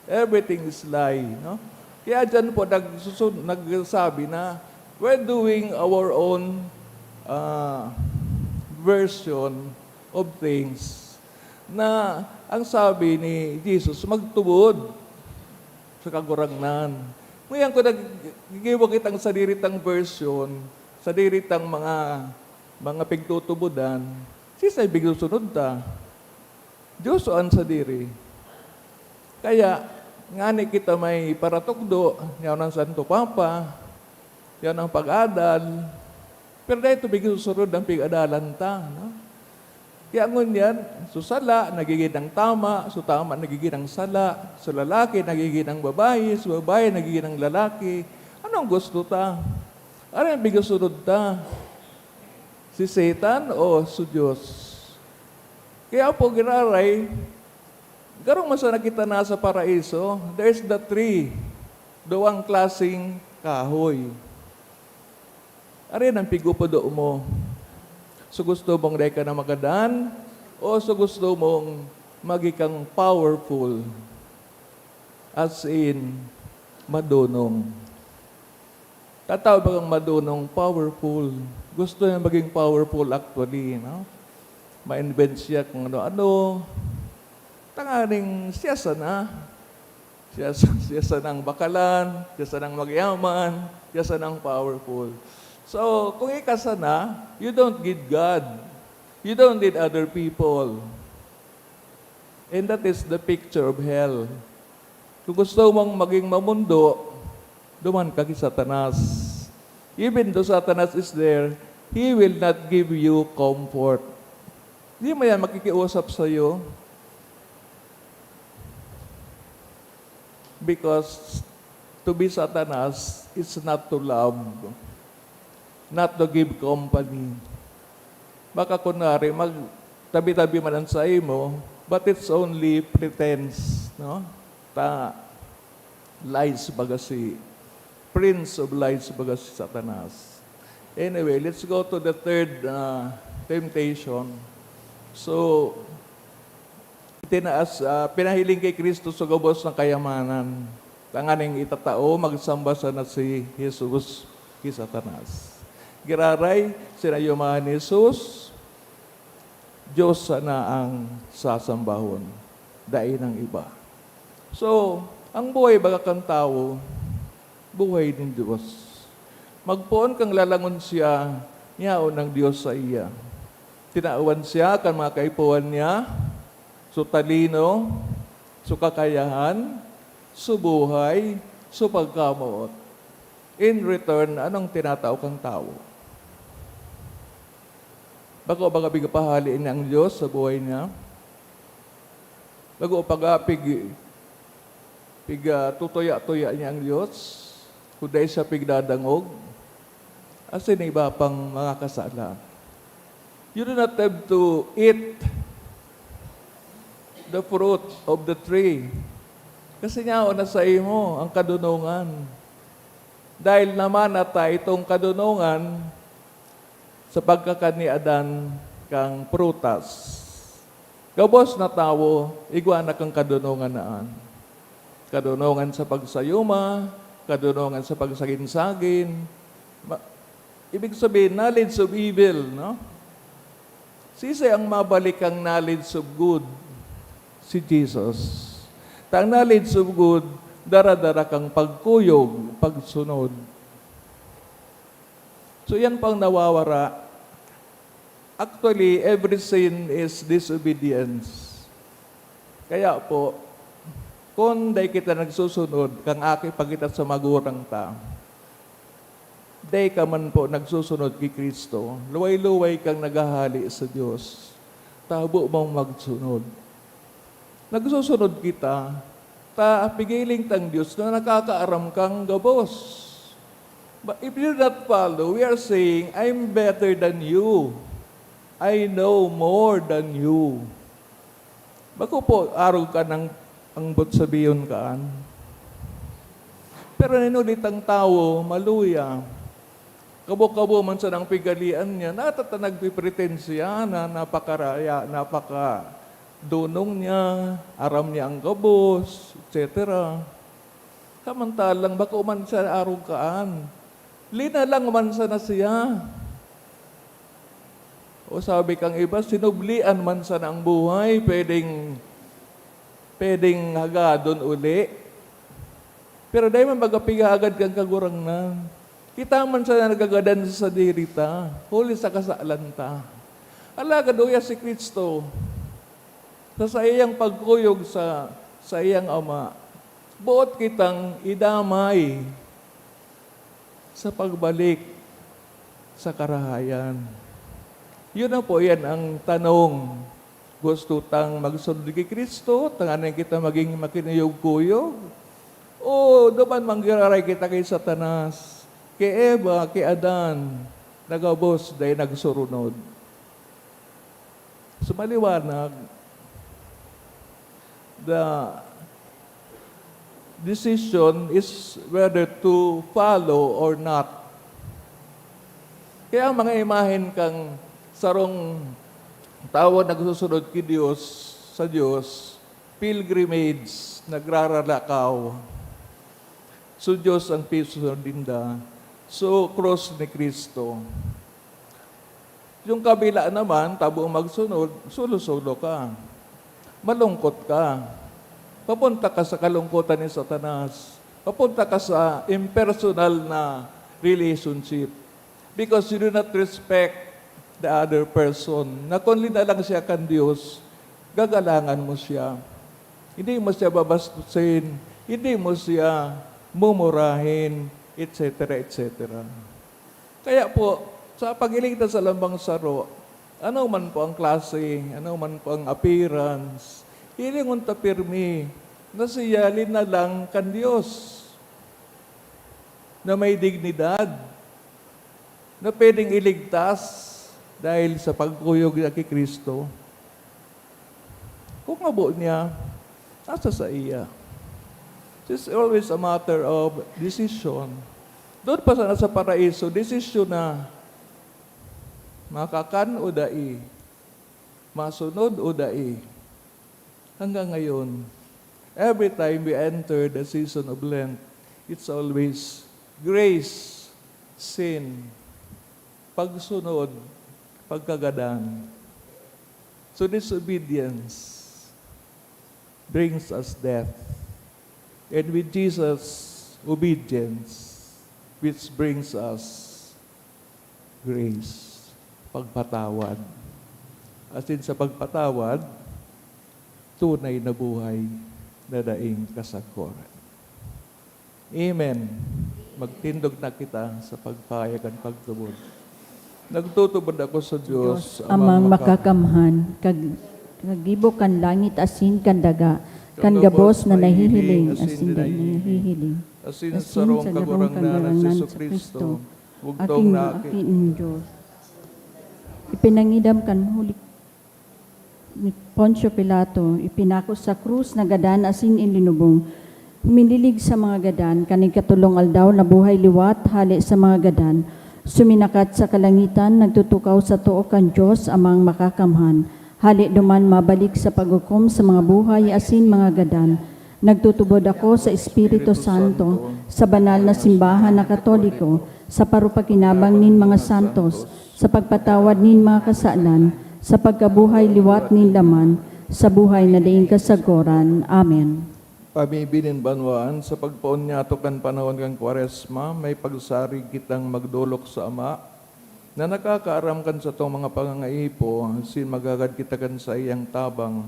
everything is lay, no? Kaya dyan po nagsusun-, nagsasabi na we're doing our own, ah, version of things na ang sabi ni Jesus, magtubod sa Kagurangnan. Ngayon, kung nag-, gigibo kitang sadiri tang version, sadiri tang mga, mga pigtutubodan, sisay bigsusunod ta? Diyos o an sadiri? Kaya, ngani kita may paratukdo, yaon ang Santo Papa, yaon ang pag-adal, pero dai tubig susurod ang pig-adalan ta, no? Kaya ngunyan, so sala, nagigin ang tama, so tama, nagigin ang sala, so lalaki, nagigin ang babayi, so babayi, nagigin ang lalaki. Anong gusto ta? Ano yung bigsusunod ta? Si Satan o si Diyos? Kaya po, giraray, garong man sana kita nasa paraiso, there's the tree, duwang klaseng kahoy. Ari ang pigupudo mo. So gusto mong dai ka na magadan, o so gusto mong maging kang powerful? As in, madonong. Tataw bagang madonong, powerful. Gusto niya maging powerful actually, no? Ma-invent siya kung ano-ano. Tanganing siya sana. Siya, siya sana ang bakalan, siya sana ang magyaman, siya sana ang powerful. So, kung ika sana, you don't need God. You don't need other people. And that is the picture of hell. Kung gusto mong maging mamundo, duman ka ki Satanas. Even though Satanas is there, he will not give you comfort. Di man yan makikiusap sa'yo. Because to be Satanas is not to love, not to give company. Baka kunwari, magtabi-tabi man an saimo, but it's only pretense, no? Ta, lies baga si, prince of lies baga si Satanas. Anyway, let's go to the third, uh, temptation. So, itinaas, ah, pinahiling ki Cristo sa gabos na kayamanan, tanganing itatao, magsamba sana si Jesus ki Satanas. Giraray, sinayo man ni Jesus, Diyos sana ang sasambahon, dai nang iba. So, ang buhay baga kan tawo, buhay nin Diyos. Magpoon kang lalangon siya, yaon ang Diyos saiya. Tinawan siya kan mga kaipuhan niya, so talino, so kakayahan, so buhay, so pagkamoot. In return, anong tinatao kang tawo? Bako baga pigpahali niya ang Diyos sa buhay niya? Bako baga pig-, pig-, ah, tutuya-tuya niya ang Diyos? Kung dai siya pigdadangog? Asin iba pang mga kasala. You do not have to eat the fruit of the tree. Kasi yaon na saimo ang kadonongan. Dahil namana ta itong kadunongan sa pagkakaniadan kan prutas. Gabos na tawo, igwa na kan kadunongan na an. Kadunongan sa pagsayuma, kadunongan sa pagsagin-sagin. Ma-, ibig sabihin, knowledge of evil, no? Sisay ang mabalik kan knowledge of good? Si Jesus. Ta ang knowledge of good, dara-dara kan pagkuyog, pagsunod. So, yan pang nawawara. Actually, every sin is disobedience. Kaya po, kung dai kita nagsusunod, kan aki pa kita sa magurang ta, dai ka man po nagsusunod ki Cristo, luway-luway kang naghahale sa Dios. Tabo mong magsunod. Nagsusunod kita, ta pigiling tang Dios na nakakaaram kang gabos. But if you do not follow, we are saying, "I'm better than you. I know more than you." Bako po, arog ka nang ang buot sabihon kaan. Pero nin huli tang tawo, maluya. Kabo-kabo man sana ang pigalian niya, nata ta nagpipretensya na napakaraya, napakadunong niya, aram niya ang gabos, et cetera. Samantalang bako man siya arog kaan. Linalang man sana siya. O sabi kang iba, sinublian man sana ang buhay, pwedeng, pwedeng hagadon uli. Pero dai man baga pigagad kan Kagurangnan. Kita man sana nagagadan sa sadiri ta, huli sa kasalan ta. Alagad uya si Cristo, sa saiyang pagkuyog sa saiyang Ama, boot kitang idamay sa pagbalik sa karahayan. Yun na po, yan ang tanong. Gusto tang magsunod ki Cristo, tanganing kita magin makinuyog-kuyog? O duman manggiraray kita ki Satanas, ki Eva, ki Adan, na gabos dai nagsurunod? Sa maliwanag, the decision is whether to follow or not. Kaya ang mga imahen kan sarong tawo nagsusunod ki Dios, sa Dios, pilgrimage, nagraralakaw. So, Dios ang pisunod ninda. So, krus ni Cristo. Yung kabila naman, tabong magsunod, solo-solo ka. Malungkot ka. Papunta ka sa kalungkotan ni Satanas. Papunta ka sa impersonal na relationship. Because you do not respect the other person. Na kung linalang siya kan Dios, gagalangan mo siya. Hindi mo siya babastusin, hindi mo siya mumurahin, et cetera, et cetera. Kaya po, sa paghiling ta sa lambang saro, ano man po ang klase, ano man po ang appearance, hilingon ta pirmi na siya linalang kan Dios na may dignidad, na pwedeng iligtas dahil sa pagkuyog niya ki Cristo. Kung habo niya, nasa saiya. It's always a matter of decision. Doon pa sana sa paraiso, desisyon na makakan o dai, masunod o dai. Hanggang ngayon, every time we enter the season of Lent, it's always grace, sin, pagsunod, pagkagadan. So disobedience brings us death. And with Jesus, obedience, which brings us grace, pagpatawad. Asin sa pagpatawad, tunay na buhay na daing kasagkoran. Amen. Magtindog na kita sa pagpahayag kan pagtubod. Nagtutubod ako sa Dios, Dios, Amang Amang maka- makakamhan, kag, kag gibo kan langit asin kan daga, kan gabos na nahihiling asin dai nahihiling, asin sa sarong Kagurangnan na si Jesu-Cristo, bugtong na Aki nin Dios. Ipinangidam kan huli ni Poncio Pilato, ipinako sa krus, nagadan asin ilinubong. Huminlilig sa mga gadan, kan ikatolong aldaw nabuhay liwat hale sa mga gadan, suminakat sa kalangitan, nagtutukaw sa too kan Dios Amang Makakamhan. Hale duman mabalik sa paghukom sa mga buhay asin mga gadan. Nagtutubod ako sa Espiritu Santo, sa banal na simbahan na Katoliko, sa parupakinabang nin mga santos, sa pagpatawad nin mga kasalan, sa pagkabuhay liwat nin laman, sa buhay na daing kasagoran. Amen. Pamibi nin banwaan, sa pagpoon niyato kan panahon kan Kwaresma, may pagsarig kitang magdolok sa Ama, na nakakaaram kan satong mga pangangaipo, asin maghagad kita kan saiyang tabang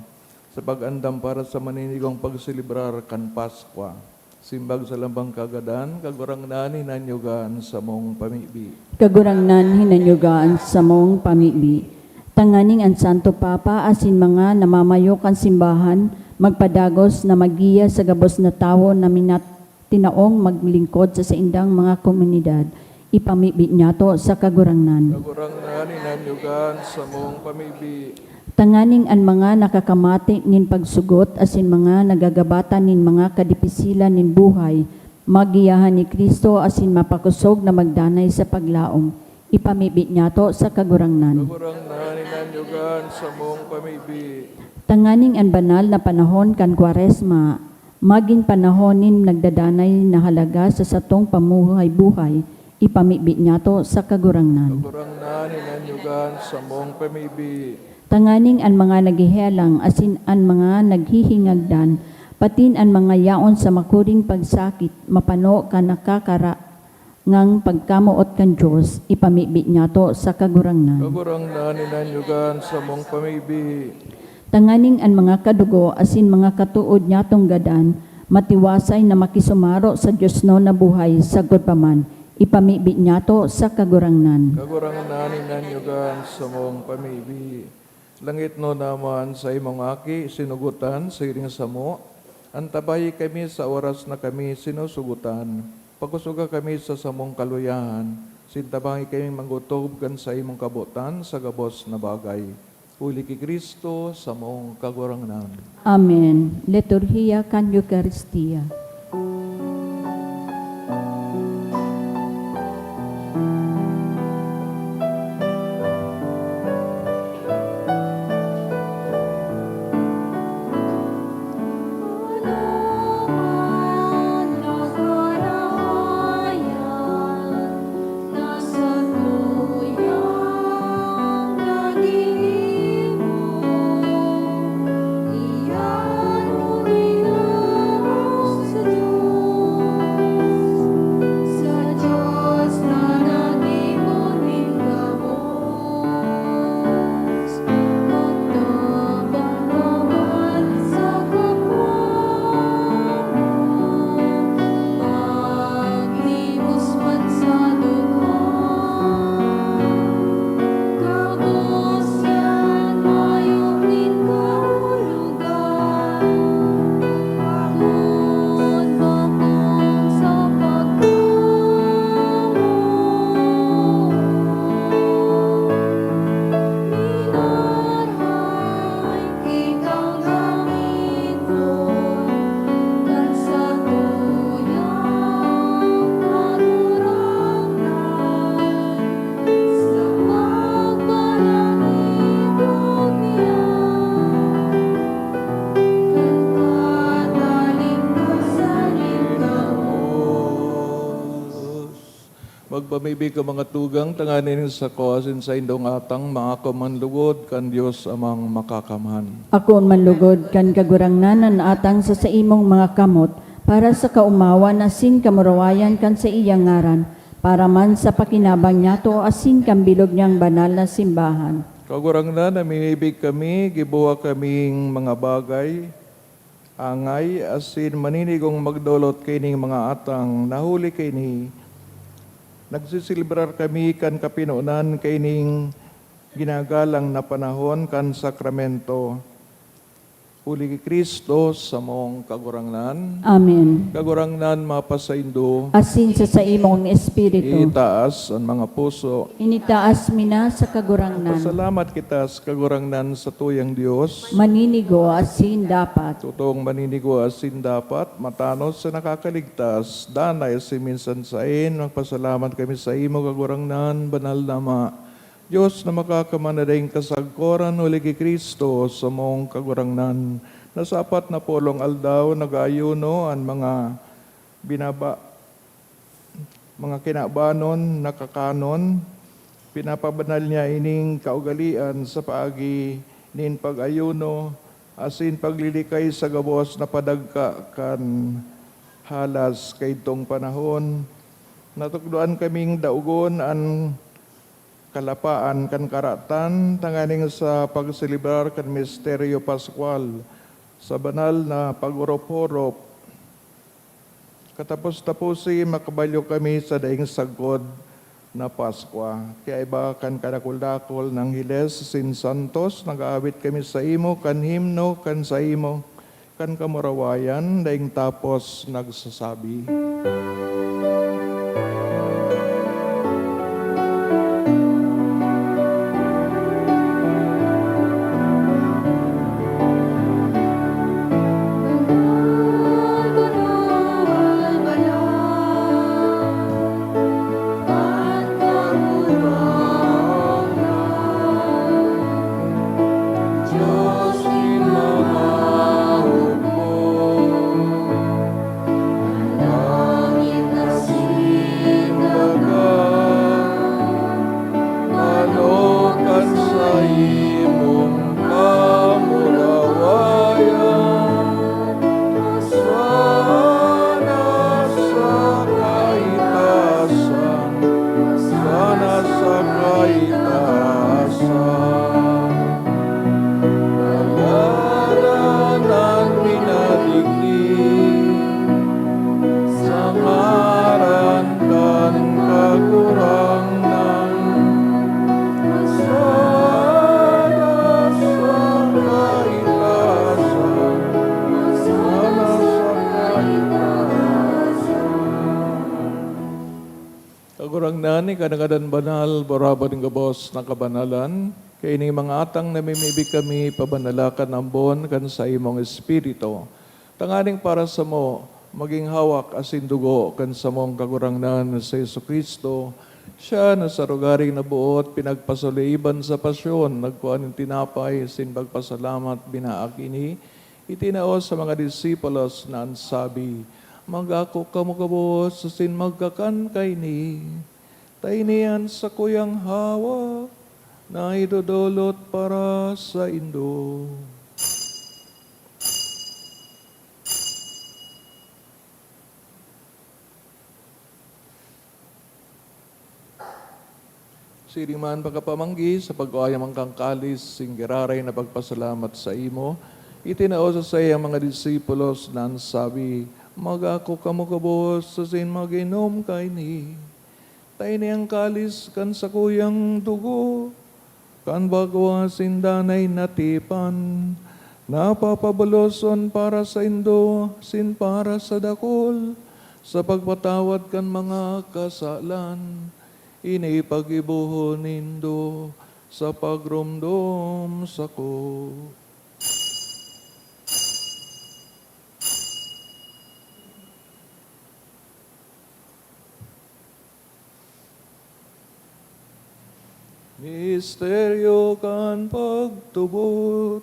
sa pag-andam para sa maninigong pagselebrar kan Paskwa. Simbag sa lambang kagadan, Kagurangnan, hinanyoga an samong pamibi. Kagurangnan, hinanyoga an samong pamibi. Tanganing an Santo Papa asin mga namamayo kan simbahan magpadagos na maggiya sa gabos na tawo na minat-, tinaong maglingkod sa saindang mga komunidad, ipamibi niyato sa Kagurangnan. Kagurangnan, hinanyoga an samong pamibi. Tanganing an mga nakakamate nin pagsugot asin mga nagagabatan nin mga kadipisilan nin buhay, magiyahan ni Cristo asin mapakosog na magdanay sa paglaom, ipamibi niyato sa Kagurangnan. Kagurangnan, hinanyoga an samong pamibi. Tanganing an banal na panahon kan Kwaresma magin panahon nin nagdadanay na halaga sa satong pamuhay-buhay, ipamibi niyato sa Kagurangnan. Kagurangnan, hinanyoga an samong pamibi. Tanganing an mga naghehelang asin an mga naghihingagdan, patin an mga yaon sa makuring pagsakit, mapano kan nakakara-, ngang pagkamoot kan Dios, ipamibi niyato sa Kagurangnan. Kagurangnan, hinanyoga an samong pamibi. Tanganing an mga kadugo asin mga katood niyatong gadan, matiwasay na makisumaro sa diosnon na buhay sagkod pa man, ipamibi niyato sa Kagurangnan. Kagurangnan, hinanyoga an samong pamibi. Langitnon na Ama, an saimong Aki sinugotan, siring samo, antabahi kami sa oras na kami sinusugotan. Pakosoga kami sa samong kaluyahan, asin tabangi kaming mag-otob kan saimong kabotan sa gabos na bagay. Huli ki Cristo, samong Kagurangnan. Amen. Liturhiya kan Eukaristia. Magpamibi ka, mga tugang, tanganing an sako asin saindong atang maako man lugod kan Dios Amang Makakamhan. Akoon man lugod kan Kagurangnan an atang sa saimong mga kamot, para sa kaomawan asin kamurawayan kan saiyang ngaran, para man sa pakinabang niyato asin kan bilog niyang banal na simbahan. Kagurangnan, namimibi kami, giboha kaming mga bagay, angay, asin maninigong magdolot kaining mga atang. Na huli kaini, nagseselebrar kami kan kapinonan kaining ginagalang na panahon kan sakramento. Huli ki Cristo, samong Kagurangnan. Amen. Kagurangnan, mapasaindo. Asin sa saimong espiritu. Itaas an mga puso. Initaas mi na sa Kagurangnan. Pasalamat kita sa Kagurangnan, satuyang Dios. Maninigo asin dapat. Totoong maninigo asin dapat, matanos sa nakakaligtas, danay asin minsan saen, magpasalamat kami saimo, Kagurangnan, banal na Ama. Dios na makakamana daing kasagkoran, huli ki Cristo, samong Kagurangnan, na sa apat na pulong aldaw nag-aayuno an mga binaba-, mga kinabanon na kakanon, pinapabanal niya ining kaugalean sa paagi nin pag-ayuno asin paglilikay sa gabos na padagka kan halas kaidtong panahon. Natukdoan kaming daogon an kalapaan kan karatan tanganing sa pagselebrar kan misteryo paskwal sa banal na pag-orop-orop. Katapos-taposi, makabalyo kami sa daing sagkod na Paskwa. Kaiba kan kadakul-dakul na angheles asin santos, nag-aawit kami saimo kan himno kan saimo kan kamurawayan, daing tapos nagsasabi, sana sa kaitaasan, sana sa kaitaasan. Ngaran an minadigdi sa ngaran kan Kagurangnan. Sana sa kaitaasan, sana sa kaitaasan. Kagurangnan, ika na ngadan banal, barabad nin gabos na kabanalan. Kaining mga atang namimibi kami, pabanala kan ambon kan saimong Espiritu, tanganing para samo magin hawak asin dugo kan samong Kagurangnan na si Jesu-Cristo. Siya na sa rogaring naboot, pinagpasaliban sa pasyon, nagkua nin tinapay, asin pagpasalamat, binaak ini, itinao sa mga disipulos na an sabi, "Mag-ako kamo gabos asin magkakan kaini, ta ini an sakuyang hawak na idodolot para saindo." Siring man pagkapamanggi, sa pagkua niya man kan kalis, asin giraray na pagpasalamat saimo, itinao sa saiyang mga disipulos na an sabi, "Mag-ako kamo gabos asin mag-inom kaini, ta ini an kalis kan sakuyang dugo kan bako asin danay na tipan, na papabaloson para saindo asin para sa dakul, sa pagpatawad kan mga kasalan. Ini paggibohon nindo sa pagromdom sako." Misteryo kan pagtubod.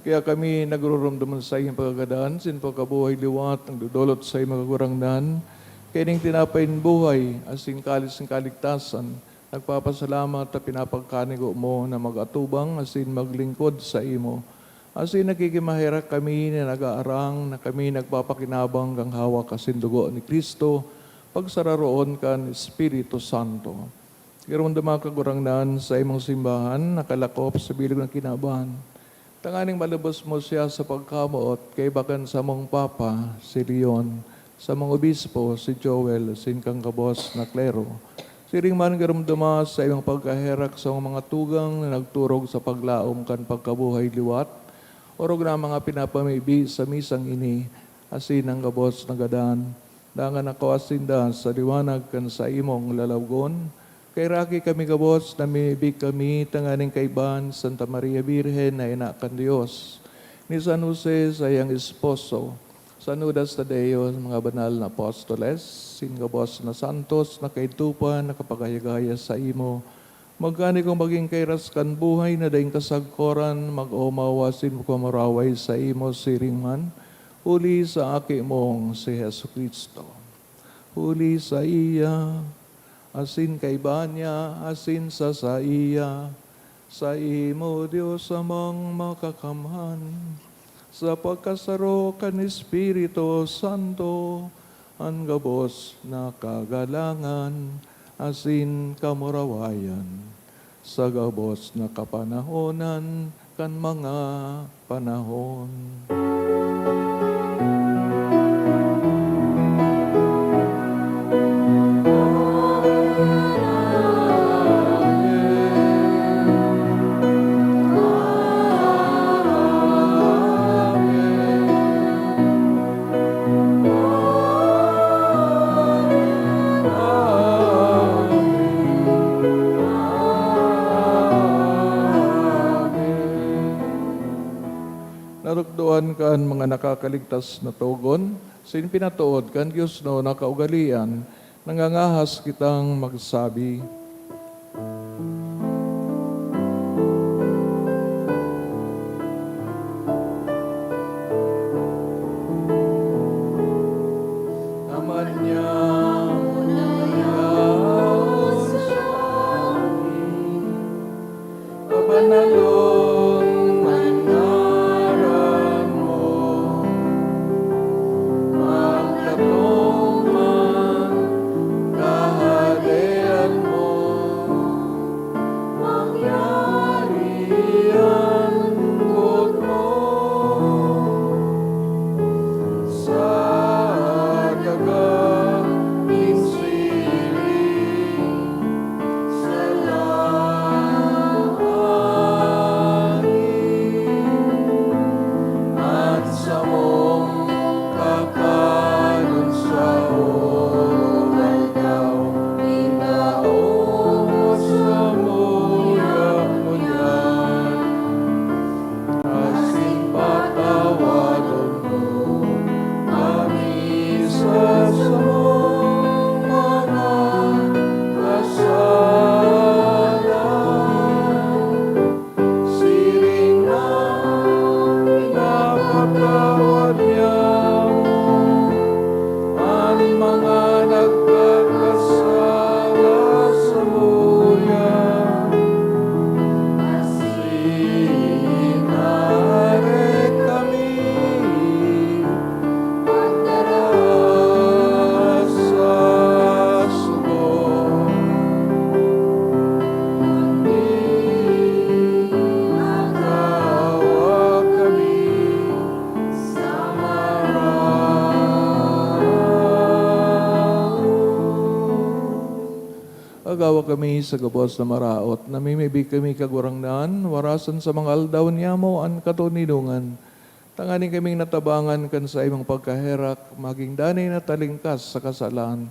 Kaya kami nagruromdom sa iyong pagkagadan, sin pagkabuhay liwat, nagdodolot sa iyong mga Kagurangnan, kaining tinapay nin buhay, asin kalis nin kaligtasan, Nagpapasalamat ta pinapagkanigo mo na mag-atubang asin maglingkod saimo. Asin nakikimaherak kami na nag-aarang na kami nagpapakinabang kan hawak asin dugo ni Cristo, pagsararoon kan Espiritu Santo. Giromdoma, Kagurangnan, sa imong simbahan nakalakop sa bilog na kinaban. Tanganing malubos mo siya sa pagkamoot kaiba kan samong Papa, si Leon, samong Obispo, si Joel, asin kan gabos na klero. Siring man, giromdoma sa imong pagkaherak sa mga tugang na nagturog sa paglaom kan pagkabuhay liwat, orog na mga pinapamibi sa misang ini, asin an gabos na gadan. Dangan nakawas sinda sa liwanag kan saimong lalawgon. Kaheraki kami gabos, namimibi kami tanganing kaiba an Santa Maria Birhen na ina kan Dios, ni San Jose, saiyang esposo, San Judas Tadeo, mga banal na apostoles, asin gabos na santos na kaidto pa nakapagayagaya saimo, magkanigong magin kairas kan buhay na daing kasagkoran, mag-omaw asin magpamuraway saimo siring man, huli sa Aki mong si Jesu-Cristo. Huli saiya, asin kaiba niya, asin sa saiya, saimo, Dios Amang Makakamhan, sa pagkasaro kan Espiritu Santo, an gabos na kagalangan asin kamurawayan, sa gabos na kapanahonan kan mga panahon. Natukdoan kan mga nakakaligtas na togon, asin pinatood kan Dios na kaugalean, nangangahas kitang magsabi. Aman niya, kabanalon an ngaran mo, magkatuman kahadean mo, mangyari an boot mo sa daga nin siring. Sa langit, an samong kakanon sa orog-aldaw, igao mo samuya ngunyan. Asin patawadon mo kami sa samong mga kasalan, siring na pinapatawad niamo an mga nagkakasala samuya. Asin arog kami pagdara sa sugo, kundi agawa kami sa maraot. Agawa kami sa gabos na maraot. Namimibi kami, Kagurangnan, warasan sa mga aldaw niyamo an katoninongan, tanganing kaming natabangan kan saimong pagkaherak, magin danay na talingkas sa kasalan,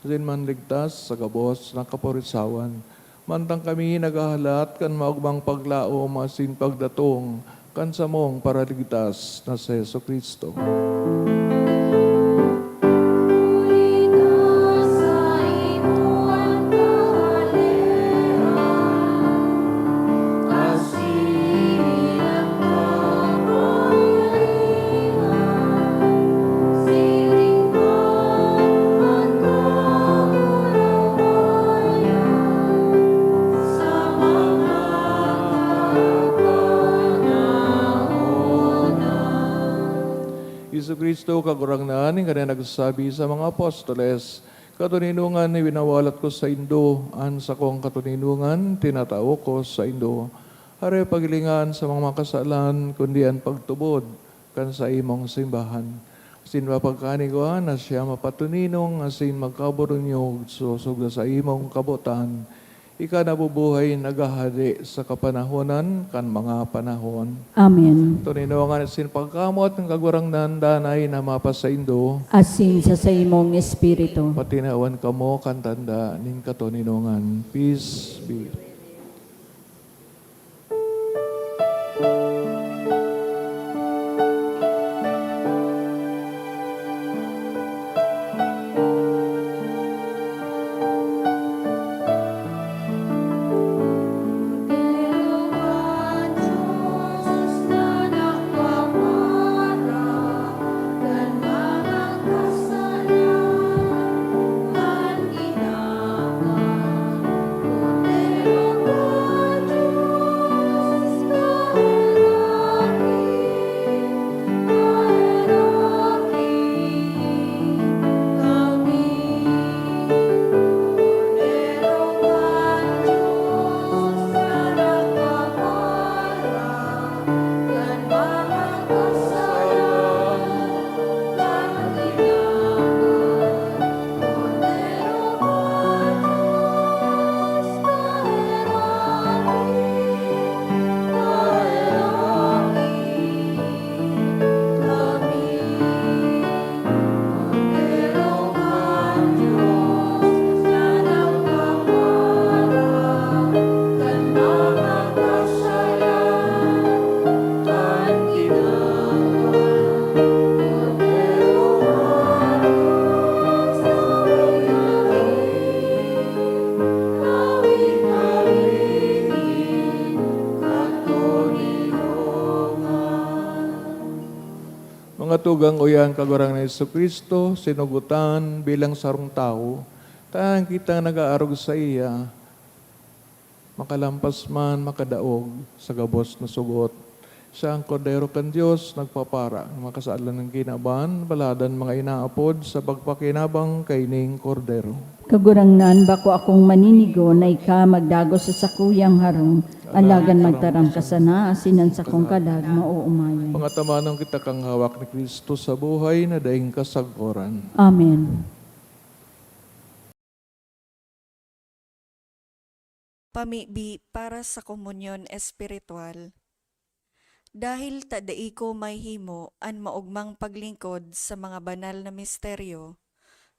asin manligtas sa gabos na kapurisawan. Mantang kami naghahalat kan maogmang paglaom asin pagdatong kan samong Paraligtas na si Jesu-Cristo. Kristo, Kagurangnan, nin kaniya nagsabi sa mga apostoles, "Katoninongan winawalat ko saindo, an sakong katoninongan tinatao ko saindo. Hare pagilingan sa mga makasalan, kundi an pagtubod kan saimong simbahan." Asin mapagkanigwa na siya mapatoninong asin magkaburunyog, sosog sa saimong kabotan. Ika nabubuhay, naghahade sa kapanahonan kan mga panahon. Amen. Toninongan asin pagkamoot kan Kagurangnan danay na mapasaindo. Asin sa saimong espiritu. Patinawan kamo kan tanda nin katoninongan. Peace be. Mga tugang, uya an Kagurangnan Jesu-Cristo, sinugotan bilang sarong tawo, tanganing kitang nag-aarog saiya, makalampas man, makadaog sa gabos na sugot. Siya an Kordero kan Dios, nagpapara kan mga kasalan kan kinaban. Baladan mga inaapod sa pagpakinabang kaining Kordero. Kagurangnan, bako akong maninigo na ika magdagos sa sakuyang harong, alagad magtaram ka sana, asin an sakong kalag maoomayan. Pangatabanon kita kan hawak ni Cristo sa buhay na daing kasagkoran. Amen. Pamibi para sa komunyon espiritual. Dahil ta dai ko mahihimo an maogmang paglingkod sa mga banal na misteryo,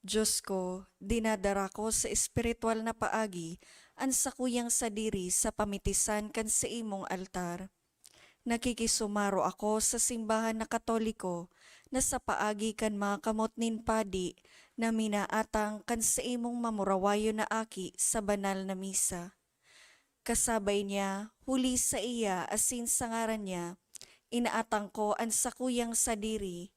Dios ko, dinadara ko sa espiritual na paagi an sakuyang sadiri sa pamitisan kan saimong altar. Nakikisumaro ako sa simbahan na Katoliko na sa paagi kan mga kamot nin padi na minaatang kan saimong mamurawayon na aki sa banal na misa. Kasabay niya, huli saiya asin sa ngaran niya, inaatang ko an sakuyang sadiri.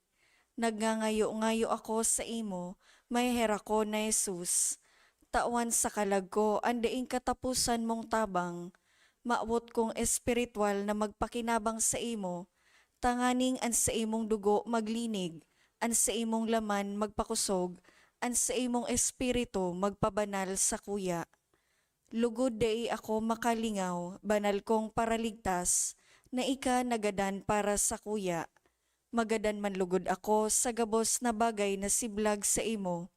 Nagngangayo-ngayo ako saimo, maheherakon na Jesus. Tawan sa kalag ko an daing kataposan mong tabang. Mawot kong espirituwal na magpakinabang saimo, tanganing an saimong dugo maglinig, an saimong laman magpakosog, an saimong espiritu magpabanal sakuya. Lugod dai ako makalingaw, banal kong Paraligtas, na ika nagadan para sakuya. Magadan man lugod ako sa gabos na bagay na siblag saimo,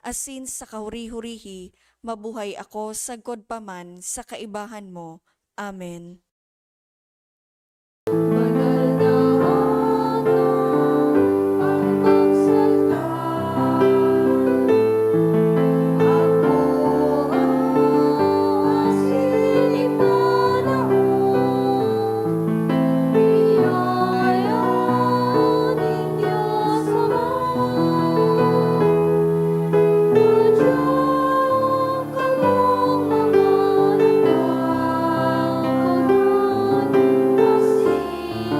asin sa kahuri-hurihi mabuhay ako sagkod pa man sa kaibahan mo. Amen. Banal na adlaw, ang pagsalta, ako ang asin ipanahon, biyaya nin Dios Ama. Kadya kamong mga nagkakanan, asin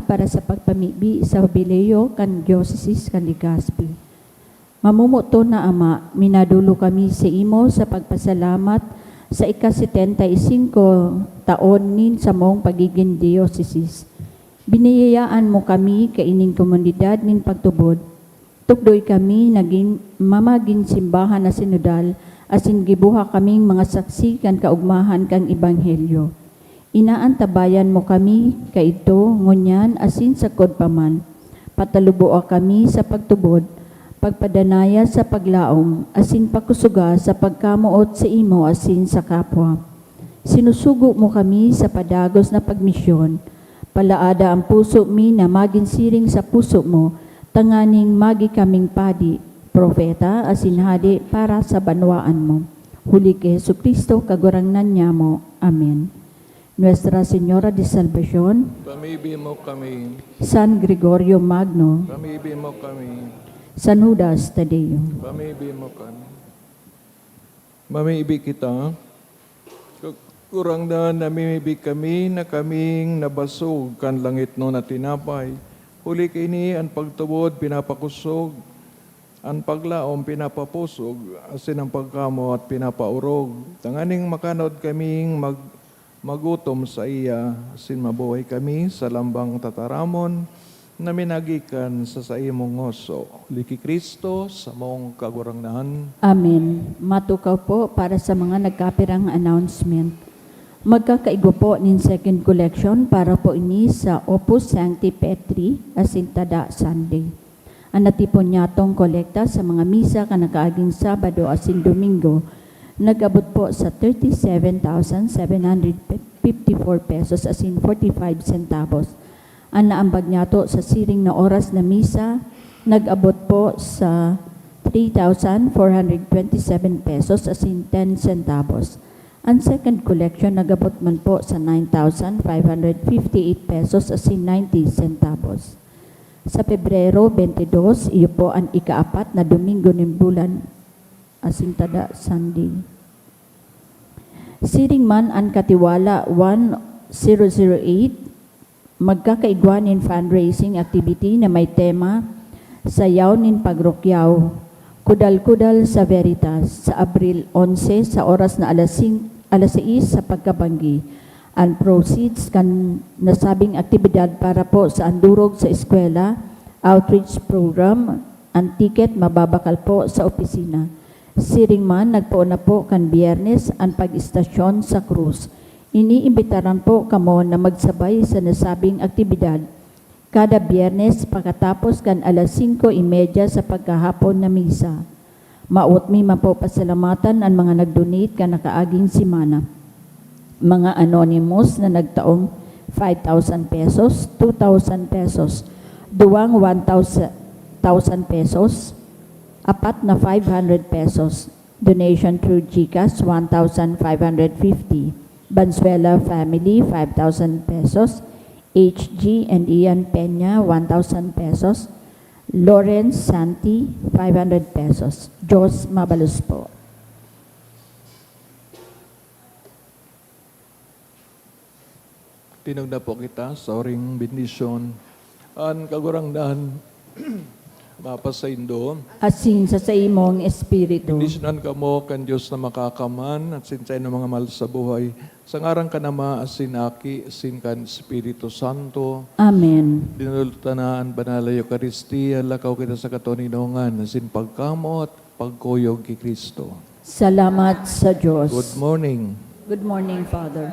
para sa pagpamibi sa hubileo kan Diocese kan Legazpi. Mamomoton na Ama, minadolo kami sa imo sa pagpasalamat sa ika-setenta y singko taon nin samong pagigin diocese. Biniyayaan mo kami kaining komunidad nin pagtubod. Tukdoy kami nagin mamagin simbahan na sinodal, asin gibuha kaming mga saksi kan kaogmahan kan Ebanghelyo. Inaantabayan mo kami kaidto, ngunyan asin sagkod pa man. Pataluboa kami sa pagtubod, pagpadanaya sa paglaom, asin pakusoga sa pagkamoot sa imo asin sa kapwa. Sinusugo mo kami sa padagos na pagmisyon. Palaada an puso mi na magin siring sa puso mo, tanganing magi kaming padi, propeta, asin hade para sa banwaan mo. Huli ki Jesu-Cristo, Kagurangnan nyamo. Amen. Nuestra Señora de Salvacion, Pamibi mo kami. San Gregorio Magno, Pamibi mo kami. San Judas Tadeo. Pamibi mo kami. Mamibi kita. Kagurangnan, namimibi kami na kaming nabasog kan langitnon na tinapay. Huli kaini an pagtubod pinapakusog, an paglaom pinapapusog, asin an pagkamoot pinapaorog, tanganing makanod kaming mag-, magutom saiya, asin mabuhay kami sa lambang tataramon na minagikan sa saimong ngoso. Huli ki Cristo, samong Kagurangnan. Amen. Matukaw po para sa mga nagkapirang announcement. Magkakaigwa po nin second collection para po ini sa Opus Sancti Petri asin Tada Sunday. An natipon nyatong kolekta sa mga misa kan nakaaging Sabado asin Domingo nag-abot po sa thirty-seven thousand seven hundred fifty-four pesos asin forty-five centavos. An naambag nyato sa siring na oras na misa nag-abot po sa three thousand four hundred twenty-seven pesos asin ten centavos. An second collection nag-abot man po sa nine thousand five hundred fifty-eight pesos asin ninety centavos. Sa Pebrero twenty-two, iyo po an ikaapat na Domingo nin bulan, asin Tada Sunday. Siring man an Katiwala one zero zero eight, magkakaigwa nin fundraising activity na may tema, Sayaw nin Pagrukyaw, Kudal-kudal sa Veritas, sa Abril onse, sa oras na alas sing-, alas sais sa pagkabanggi. An proceeds kan nasabing aktibidad para po sa andurog sa eskwela, outreach program, an ticket mababakal po sa opisina. Siring man, nagpoon na po kan Biyernes an pag-estasyon sa krus. Iniimbitaran po kamo na magsabay sa nasabing aktibidad kada Biyernes pakatapos kan alas singko y media sa pagkahapon na misa. Maot mi mapapasalamatan an mga nag-donate kan nakaaging semana. Mga anonymous na nagtaong five thousand pesos, two thousand pesos, duwang one thousand pesos, apat na five hundred pesos. Donation through GCash, one thousand five hundred fifty. Banzuela family, five thousand pesos. H G and Ian Peña, one thousand pesos. Lawrence Santi, five hundred pesos. Diyos mabalos po. Tinogna po kita sa oring bendisyon. An Kagurangnan mapasaindo. Asin sa saimong espiritu. Bendisyonan kamo kan Dios na Makakaman, asin saindong mga mahal sa buhay. Sa ngaran kan Ama, asin Aki, asin kan Espiritu Santo. Amen. Dinulot ta na an Banal na Eukaristia, lakaw kita sa katoninongan, asin pagkamoot, pagkuyog ki Cristo. Salamat sa Diyos. Good morning. Good morning, Father.